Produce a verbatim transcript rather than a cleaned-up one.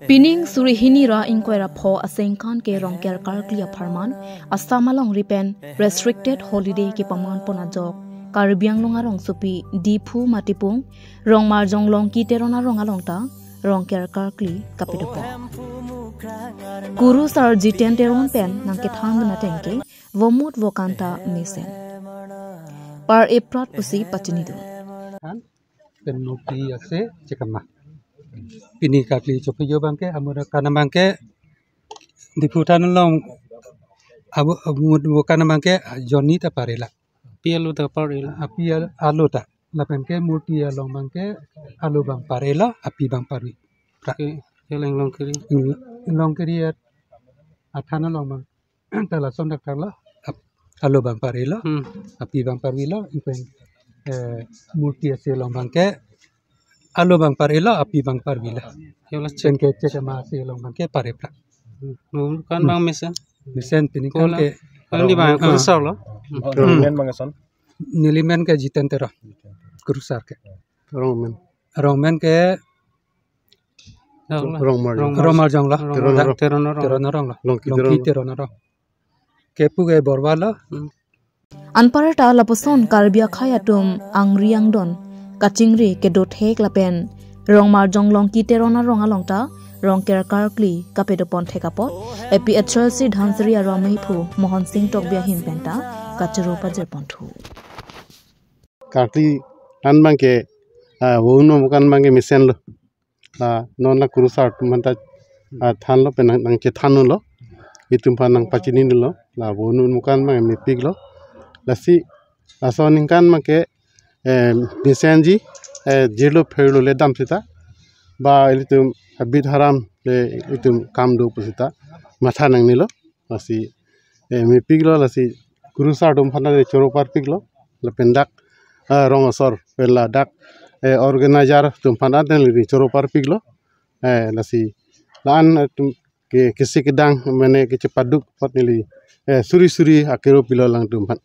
Pining suri hini ra ingkoi ra pho aningkan ke Rongker Karkli apharman Assam alongri pen restricted holiday kepaman pon ajok Karbi Anglong arongsopi Diphu Matipung Rongmarjong Longki Teron arong along ta Rongker Karkli kapadopon. Kurusar Jiten Teron pen nangkethan dun ateng ke vomut vokan ta mesen. Par eprat pusi pachinidun. Pen murti ase chekama. Pini Karkli chopijo abangke, amura kana abangke, Diphu than along, abu, abu, abu kana abangke, jonni ta parela. Api alu ta parela. Api al-, alu ta. Lapen ke murti along abangke, alu abang parela, api abang parvi. Pra. Ke, ke leng Longkiri. Longkiri at, athan along abang. Ta lason dak tanglo, ap-, alu abang parelo, Hmm. api abang parvilo, ipen, eh, murti ase along abangke, alu abang parelo, api abang parvilo. Yola Pen chek. Ke chekama ase along abangke parepra. Hmm. Kan Hmm. bang mesen. Mesen pini Kola. Kan ke Kan di bang Ah. kurusar lo. Hmm. Rongmen bang ason. Nelimen ke Jiten Teron. Kurusar ke. Rongmen. Rongmen ke Rong. Rongmar. Rongmar. Rongmarjong lo. Rong. Teron Dak arong. Teron arong. Teron arong lo. Longki Longki Teron. Teron arong. Kepu ke Borwa lo. Hmm. Anparta lapuson Karbi akhei atum angri angdon kachingri kedo thek lapen Rongmarjong Longki Teron arong along ta Rongker Karkli kapadopon thek apot A P H L C Dhansiri aramei aphu Mohon Sing Tokbi ahin pen ta kachoro pajirpon thu. Karkli an abangke, ah, vomut vokan abangke mesen lo. Ah, non la kurusar atum aphan ta, ah, thanlo pen nang, nangchethan lo. Itum aphan nangpachini lo. La vomut vokan abang mepik lo. Lasi, laso aningkan abangke, eh, mesenji, eh, jirlo pherlo le dam seta. Ba ilitum habit haram le itum kam do pu seta. Matha nangnelo. Lasi, eh, mepik lo, lasi kurusar atum aphan ta choro parpik lo. Lapen dak, eh, rong asor, pen ladak, eh, organizer atum aphan ta neli choro parpik lo. Eh, lasi, la-an, eh, atum ke, kisi kedang, mane kechepaduk apot neli, eh, suri suri akero pilo alangtum aphan.